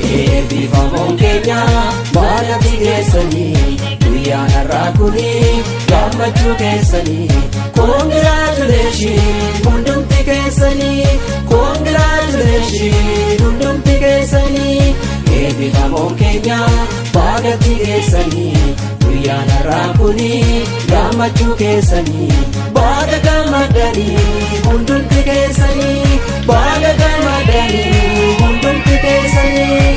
Eebbifamoon keenya maalatti geessanii guyyaan har'aa kuni gammachuu keessanii. Congratulation hundumti keessanii, congratulation hundumti keessanii. Eebbifamoon keenya baagatti geessanii guyyaan har'aa kuni gammachuu keessanii. Baga gammadanii hundumti keessanii, baga gammadanii hundumti keessanii.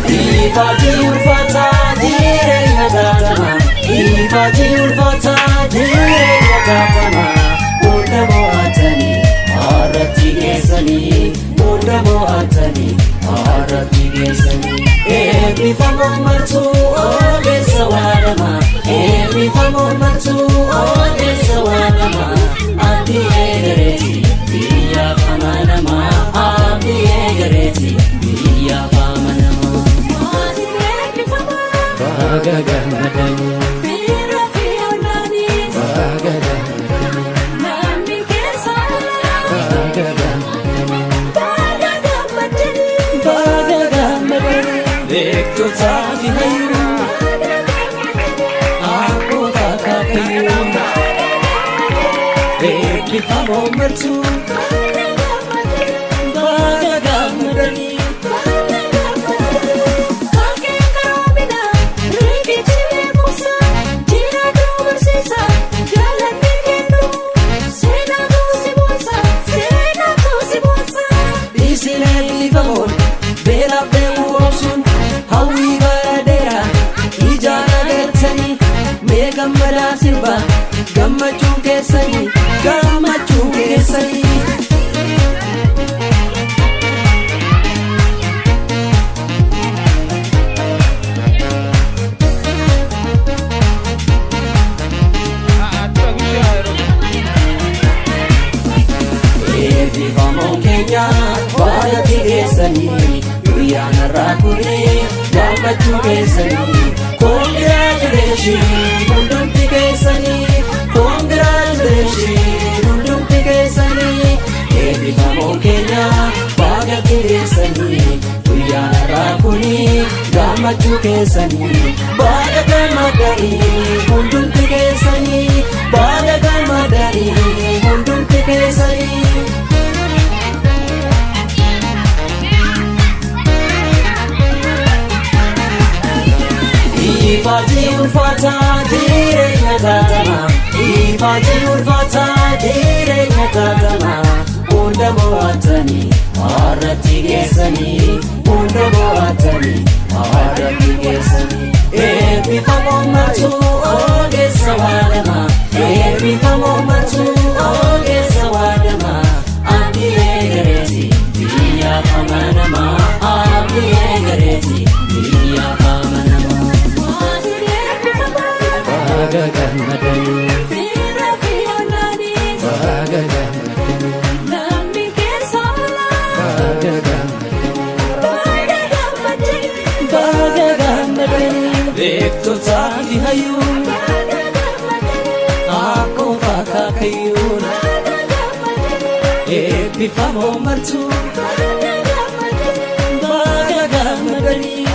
Ifaati ulfaataa jireenya taatama, ifaati ulfaataa jireenya taatama. Hunda mo'atanii har'atti geessanii, hunda mo'atanii har'atti geessanii. Eebbifamoo martuu ogeessa waadama, eebbifamoo martuu ogeessa waadama. Abdii eegareeti biyyaaf amanama, abdii eegareeti biyyaaf amanama. Baga gammadanii, baga gammadanii, baga gammadanii, baga gammadanii. Beektotaa fi hayyuu, abboota akaakayyuu, eebbifamoo martuu baga gammadanii. Isin eebbifamoon beelaaf dheebuu obsuun hawwii bara dheeraa ijaan agartanii, mee gammadaa sirbaa, gammachuun keessanii, gammachuun keessanii. Eebbifamoon keenya baay'atti geessanii guyyaan har'aa kuni gammachuu keessanii. Congratulation hundumti keessanii, congratulation hundumti keessanii. Eebbifamoon keenya baay'atti geessanii guyyaan har'aa kuni gammachuu keessanii. Baga gammadanii hundumti keessanii, baga gammadanii hundumti keessanii. Ifaati ulfaataa jireenya taatama, ifaati ulfaataa jireenya taatama. Hunda mo'atanii har'atti geessanii, hunda mo'atanii har'atti geessanii. Eebbifamoo martuu ogeessa waadama, eebbifamoo martuu ogeessa waadama. Abdii eegareeti biyyaaf amanama, abdii eegareeti biyyaaf amanama. Baga gammadanii, baga gammadanii, baga gammadanii, baga gammadanii. Beektotaa fi hayyuu, akkoo akaakayyuun, eebbifamoo martuu baga gammadanii.